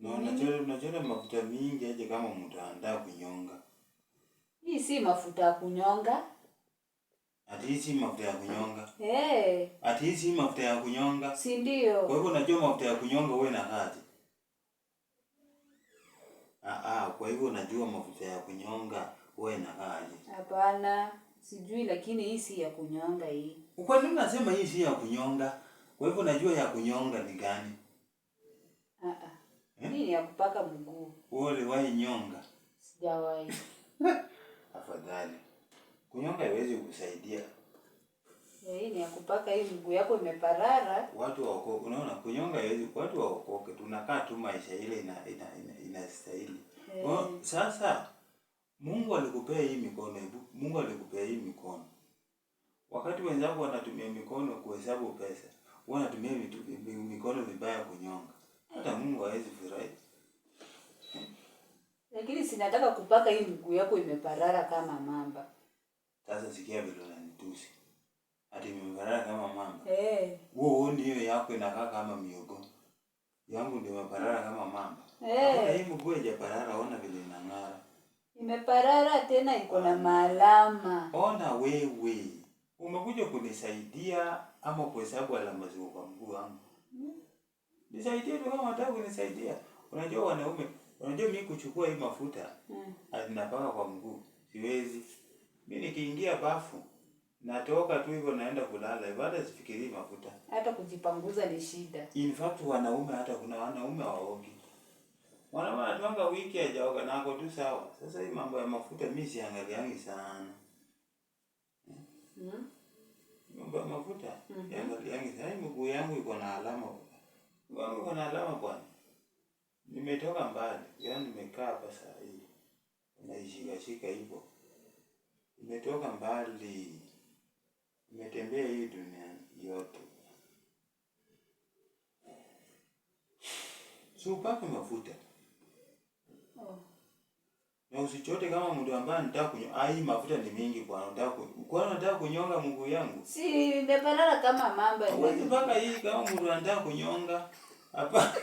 Na unachota mafuta mingi aje kama mtu anataka kunyonga? Hii si mafuta ya kunyonga. Ati hii si mafuta ya kunyonga? Eh. Ati hii si mafuta ya kunyonga? Si ndio? Kwa hivyo unajua mafuta ya kunyonga wewe na kazi. Ah ah, kwa hivyo unajua mafuta ya kunyonga wewe na kazi. Hapana, sijui, lakini hii si ya kunyonga hii. Kwa nini unasema hii si ya kunyonga? Kwa hivyo unajua ya kunyonga ni gani? Ah ah. Eh? Hii ni ya kupaka mguu. Wewe uliwahi nyonga? Sijawahi. Afadhali. Kunyonga haiwezi kukusaidia. Hii ni ya kupaka, hii mguu yako imeparara. Watu waokoke, unaona kunyonga haiwezi, watu waokoke. Tunakaa tu maisha ile inastahili. Eh. Sasa Mungu alikupea hii mikono, hebu Mungu alikupea hii mikono. Wakati wenzako wanatumia mikono kuhesabu pesa, wewe unatumia mikono vibaya kunyonga. Hata Mungu hawezi furahi. Lakini sinataka kupaka hii mguu yako imeparara kama mamba. Sasa sikia vile unanitusi. Ati imeparara kama mamba. Eh. Wewe huoni hiyo yako inakaa kama miogo? Yangu ndio imeparara kama mamba. Eh. Hakuna, hii mguu haijaparara, ona vile inang'ara. Imeparara tena iko na maalama. Ona wewe. Umekuja kunisaidia ama kuhesabu alama ziko kwa mguu wangu? Nisaidie tu kama unataka kunisaidia. Unajua wanaume, unajua mimi kuchukua hii mafuta ninapaka kwa mguu. Siwezi. Mimi nikiingia bafu natoka tu hivyo naenda kulala. Hivyo hata sifikirii mafuta. Hata kujipanguza ni shida. In fact wanaume, hata kuna wanaume waogi. Wanaume wanatoka wiki hajaoga na ako tu sawa. Sasa hii mambo ya mafuta mimi siangaliangi sana. Mambo ya mafuta siangaliangi sana. Hii mguu yangu iko na alama. Mguu yangu iko na alama bwana. Nimetoka mbali. Yaani nimekaa hapa saa hii. Naishika shika hivyo. Nimetoka mbali. Nimetembea hii dunia yote. Si upake mafuta. Oh. Na usichote kama mtu ambaye anataka kunyonga. Ah, hii mafuta ni mingi bwana. Kwani unataka kunyonga mguu yangu? Si imeparara kama mamba. Huwezi paka hii kama mtu anataka kunyonga. Hapa.